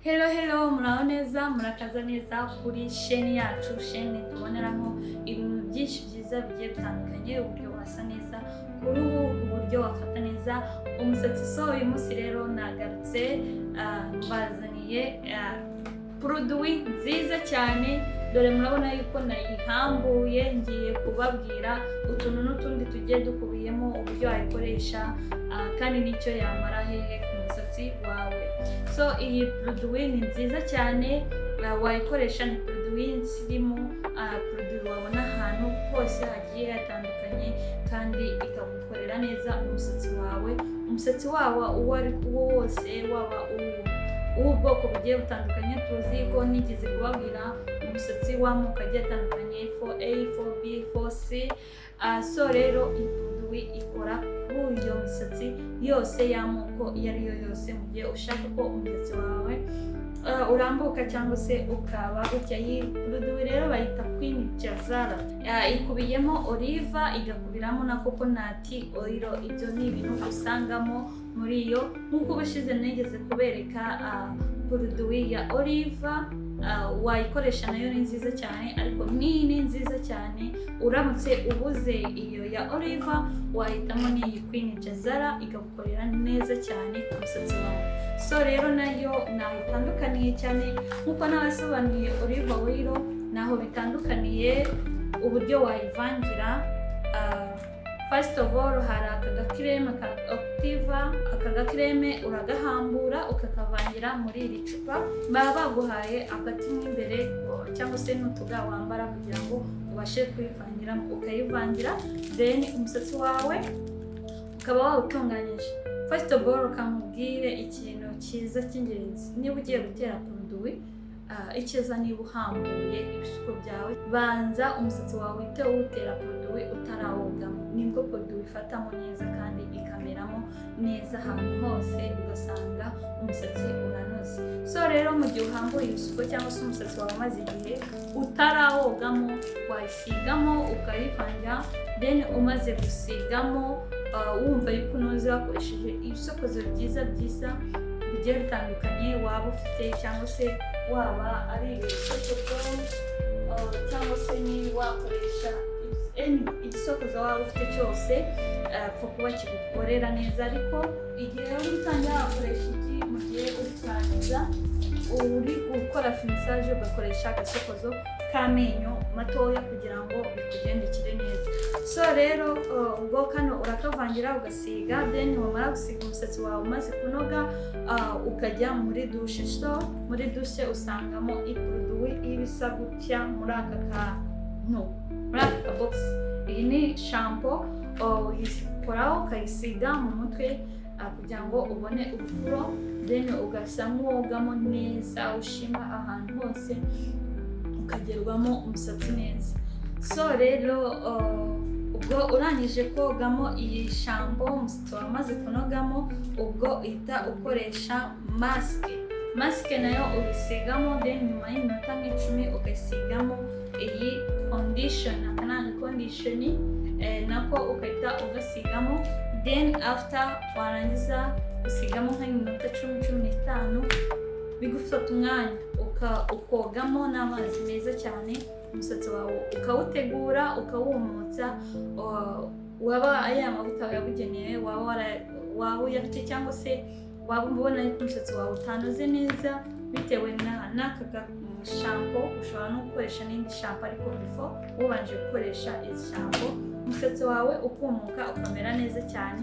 Hello, hello, muraho neza, murakaza neza kuri chaîne yacu, chaîne tuboneraho ibintu byinshi byiza bigiye bitandukanye, uburyo wasa neza kuri ubu, uburyo wafata neza umusatsi. So uyu munsi rero nagarutse, mbazaniye produit nziza cyane. Dore murabona yuko nayihambuye, ngiye kubabwira utuntu n'utundi tugiye dukubiyemo, uburyo wayikoresha, kandi n'icyo yamara hehe ku musatsi wawe. So iyi produit ni nziza cyane, wayikoresha, ni produit y'insirimu, produit wabona ahantu hose hagiye hatandukanye kandi ikagukorera neza umusatsi wawe. Umusatsi wawe uwo ari wo wose, waba uw'ubwoko bugiye butandukanye, tuzi ko nigeze kubabwira umusatsi w'amoko agiye atandukanye, 4A, 4B, 4C. So rero iyi produit ikora kuri iyo misatsi yose y'amoko iyo ari yo yose, mu gihe ushaka ko umusatsi wawe urambuka cyangwa se ukaba gutya. Iyi produit rero bayita Queen Jazara. Ikubiyemo olive, igakubiramo na coconut oil. Ibyo ni ibintu usangamo muri iyo. Nk'uko ubushize nigeze kubereka produit ya olive, wayikoresha, nayo ni nziza cyane, ariko n'iyi ni nziza cyane. Uramutse ubuze iyo ya olive, wahitamo n'iyi Queen Jazara, ikagukorera neza cyane ku musatsi wawe. So rero nayo ntaho itandukaniye cyane nk'uko nabasobanuye olive oil, ntaho bitandukaniye uburyo wayivangira. First of all, hari aka gacrème ka Activa. Aka gacrème uragahambura, ukakavangira muri iri cupa. Baba baguhaye agati mo imbere cyangwa se n'utuga wambara kugira ngo ubashe kuyivangira, ukayivangira, then umusatsi wawe ukaba wawutunganyije. First of all, ukamubwire ikintu cyiza cy'ingenzi: niba ugiye gutera produit, icyiza niba uhambuye ibisuko byawe, banza umusatsi wawe uhite uwutera produit utarawogamo, nibwo produit ifatamo neza kandi ikameramo neza ahantu hose, ugasanga umusatsi uranoze. So rero mu gihe uhambuye ibisuko cyangwa se umusatsi wawe umaze igihe utarawogamo, wayisigamo, ukayivangira, then umaze gusigamo, wumva yuko unoze, wakoresheje ibisokozo byiza byiza bigiye bitandukanye waba ufite, cyangwa se waba ari ibisokozo, cyangwa se niba wakoresha igisokozo waba ufite cyose, pfa kuba kigukorera neza. Ariko igihe uri gutangira wakoresha iki, mu gihe uri kurangiza, uri gukora finissage, ugakoresha agasokozo k'amenyo matoya kugira ngo bikugendekere neza. So rero ubwo kano urakavangira, ugasiga, then wamara gusiga, umusatsi wawe umaze kunoga, ukajya muri douche. So muri douche usangamo iproduit iba isa gutya muri aka kantu, muri aka kabogisi. Iyi ni shampoo, uyikoraho, ukayisiga mu mutwe kugira ngo ubone urufuro, then ugasa nk'uwogamo neza, ushima ahantu hose, ukagerwamo umusatsi neza. So rero ubwo urangije kogamo iyi shampoo, umusatsi wawe umaze kunogamo, ubwo uhita ukoresha masque. Masque nayo uyisigamo, then nyuma y'iminota nk'icumi ukayisigamo iyi condition. Aka ni agacondition nako ukahita ugasigamo, then after warangiza usigamo nk'iminota 10, 15, bigufata umwanya, ukogamo n'amazi meza cyane, umusatsi wawe ukawutegura, ukawumutsa, waba ari amavuta yabugenewe waba uyafite, cyangwa se waba ubona yuko umusatsi wawe utanoze neza bitewe n'aka shampoo, ushobora no gukoresha n'indi shampoo, ariko before ubanje gukoresha izi shampoo, umusatsi wawe ukumuka, ukamera neza cyane,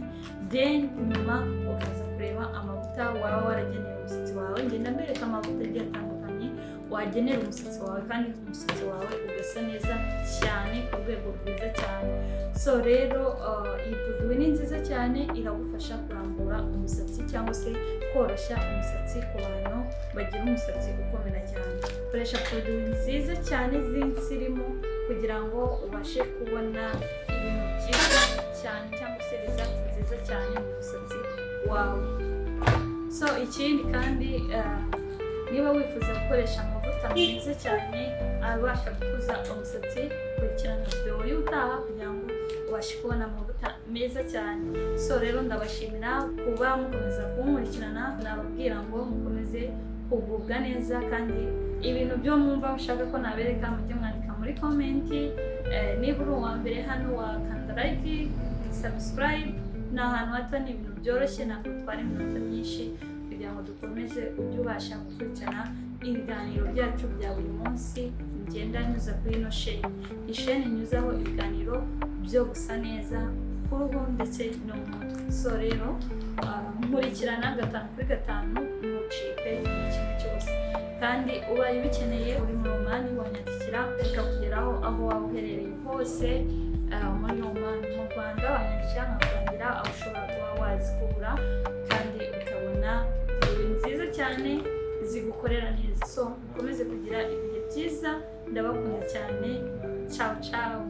then nyuma ukaza kureba amavuta waba warageneye umusatsi wawe. Ngenda mbereka amavuta agiye atandukanye wagenera umusatsi wawe kandi umusatsi wawe ugasa neza cyane ku rwego rwiza cyane. So rero iyi produit ni nziza cyane, iragufasha kurambura umusatsi cyangwa se koroshya umusatsi ku bantu bagira umusatsi ukomera cyane. Koresha produit nziza cyane z'insirimu kugira ngo ubashe kubona ibintu byiza cyane cyangwa se result nziza cyane mu musatsi wawe. So ikindi kandi, niba wifuza gukoresha amavuta meza cyane abasha gukuza umusatsi, kurikirana video y'ubutaha kugira ngo ubashe kubona amavuta meza cyane. So rero ndabashimira kuba mukomeza kunkurikirana, nababwira ngo mukomeze. kugubwa neza. Kandi ibintu byo mwumva mushaka ko nabereka, mujye mwandika muri comment. Niba uri uwa mbere hano, wakanda like, subscribe. Ni ahantu hato, ni ibintu byoroshye, ntabwo twara iminota myinshi kugira ngo dukomeze ujye ubasha gukurikirana ibiganiro byacu bya buri munsi ngenda nyuza kuri ino sheni. Ni sheni nyuzaho ibiganiro byo gusa neza ku ruhu ndetse no mu mutwe. So rero nkurikirana gatanu kuri gatanu, ntucike ikintu cyose. Kandi ubaye ubikeneye uri mu Omani, wanyandikira bikakugeraho aho waba uherereye hose muri Omani. Mu Rwanda wanyandikira nkakurangira aho ushobora kuba wazikura kandi ukabona ibintu nziza cyane zigukorera neza. So mukomeze kugira ibihe byiza, ndabakunda cyane. Ciao ciao.